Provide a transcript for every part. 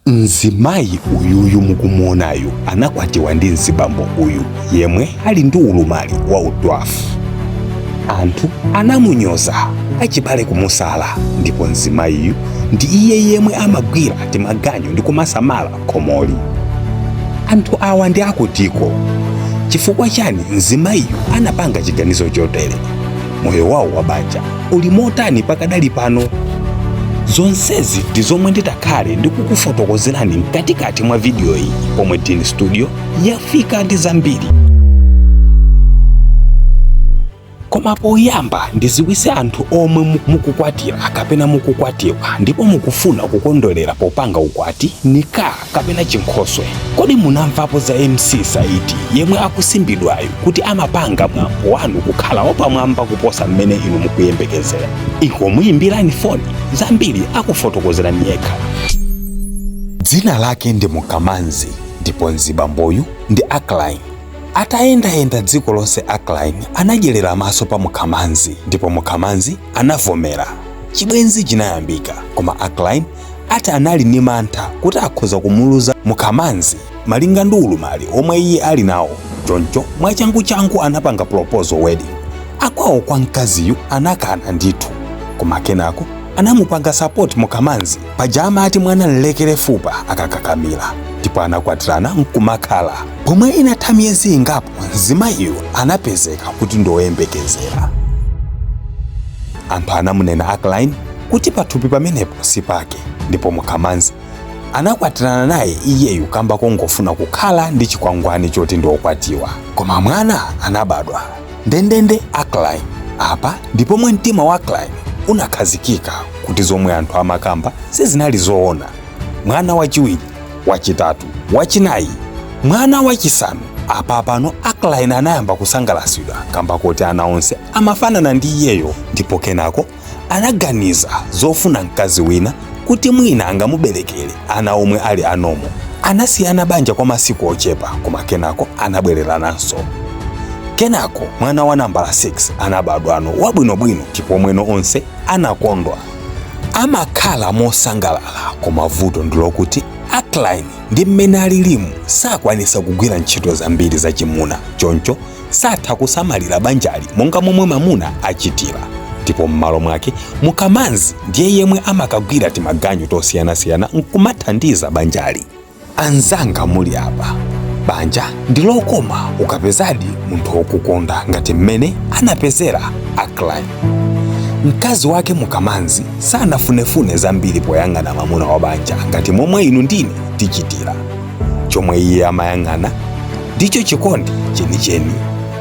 Mzimayi uyuyu mukumuonayu anakwatiwa ndi mzibambo uyu yemwe ali ndi ulumali wa udwarf. Anthu anamunyoza, achibale kumusala, ndipo mzimayiyu ndi iye yemwe amagwira timaganyu ndi kumasamala khomoli. Anthu awa ndi akutiko. Chifukwa chani mzimayiyu anapanga chiganizo chotere? Moyo wawo wa banja uli motani pakadali pano? Zonsezi ndi zomwe nditakhale ndikukufotokozerani mkatikati mwa vidiyo iyi pomwe Dean Studio yafika ndi zambiri. Koma poyamba ndiziwise anthu omwe mukukwatira kapena mukukwatiwa ndipo mukufuna kukondwerera popanga ukwati, nikah kapena chinkhoswe. Kodi munamvapo za MC Saidi yemwe akusimbidwayu kuti amapanga mwambo wanu kukhala wapamwamba kuposa mmene inu mukuyembekezera? Ingomuyimbirani foni, zambiri akufotokozerani yekha. Dzina lake ndi Mukamanzi ndipo mzibamboyu ndi Akline. Atayendayenda dziko lonse Akline anadyerera maso pa Mukamanzi ndipo Mukamanzi anavomera. Chibwenzi chinayambika koma Akline ati anali ndi mantha kuti akhoza kumuluza Mukamanzi malinga ndi ulumali omwe iye ali nawo, choncho mwachanguchangu anapanga proposal wedding. Akwawo kwa mkaziyu anakana ndithu koma kenako anamupanga support Mukamanzi, paja amati mwana nlekere fupa akakakamira, ndipo anakwatirana nkumakhala. Pomwe inatha miyezi ingapo mzimayiyu anapezeka kuti ndi woyembekezera. Anthu anamunena Akline kuti pathupi pamenepo sipake ndipo Mukamanzi anakwatirana naye iyeyu kamba kongofuna kukhala ndi chikwangwani choti ndi okwatiwa. Koma mwana anabadwa ndendende Akline. Apa ndi pomwe mtima wa Akline unakhazikika kuti zomwe anthu amakamba sizinali zoona. Mwana wachiwiri, wachitatu, wachinayi, mwana wachisanu. Apa pano Akline anayamba kusangalasidwa kamba koti ana onse amafanana ndi iyeyo, ndipo kenako anaganiza zofuna mkazi wina kuti mwina angamuberekere ana omwe ali a normal. Anasiyana banja kwa masiku ochepa koma kenako anabwererananso. Kenako mwana wa nambala 6 anabadwano wabwinobwino ndipo mweno onse anakondwa. Amakhala mosangalala koma vuto ndilokuti Akline ndi mmene alilimu sakwanisa kugwira ntchito zambiri zachimuna, choncho satha kusamalira banjali monga momwe mamuna achitira, ndipo m'malo mwake Mukamanzi ndiye yemwe amakagwira timaganyu tosiyanasiyana nkumathandiza banjali. Anzanga muli apa, banja ndi lokoma ukapezadi munthu wokukonda ngati mmene anapezera Akline. Mkazi wake Mukamanzi sanafunefune zambiri poyang'ana mamuna wa banja ngati momwe inu ndine tichitira. Chomwe iye amayang'ana ndicho chikondi chenicheni.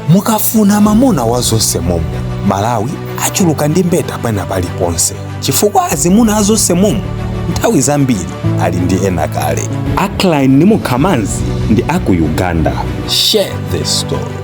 Mukafuna mamuna wa zonse momo, Malawi achuluka ndi mbeta pena paliponse chifukwa azimuna a zonse momo nthawi zambiri ali ndi ena kale. Akline ndi Mukamanzi ndi aku Uganda. Share this story.